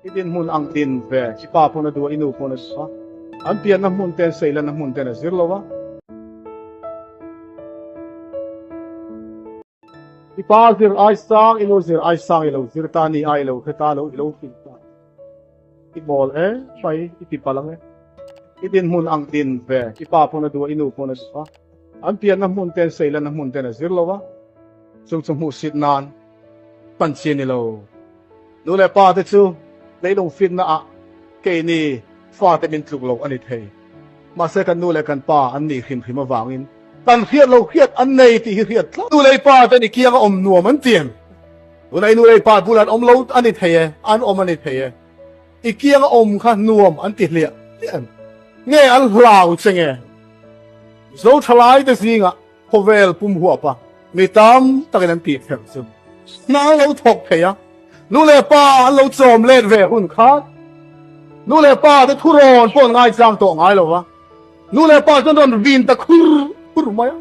I dinhmun ang din ve, i pa pawn a duh a, i nu pawn a duh a. An pianna hmun ten seilanna hmun ten a zir lo a. I pa zir ai sang, i nu zir ai sang i lo zir ta, ni ai lo hre ta lo, i lo fing ta. I mawl e mai, i ti palh ang e. I dinhmun ang din ve, i pa pawn a duh a, i nu pawn a duh a. An pianna hmun ten seilanna hmun ten a zir lo a. Chu chu hmuhsit nan hman chi a ni lo. Nu leh pa te chu leilung fitna ah keini fate min tluk lo a ni thei. Mahse kan nu leh kan pa an nih hrim hrim avangin kan hriat lo hriat an nei tih hi hriat tlat. Nu leh pa te ni kianga awm nuam an ti em? Tunah i nu leh pa bulah an awm lo a ni thei e, an awm a ni thei e. I kianga awm kha nuam an ti hliah hliah em? Nge an hlau che nge? Mizo thalai te zingah Khawvel pum huapa mi tam takin an tih kher chu hna an lo thawk thei a, nu leh pa an lo chawm let ve hun khan nu leh pa te thurawn pawh an ngaichang tawh ngai lo va, nu leh pa chuan rawn vin ta khur khur mai a.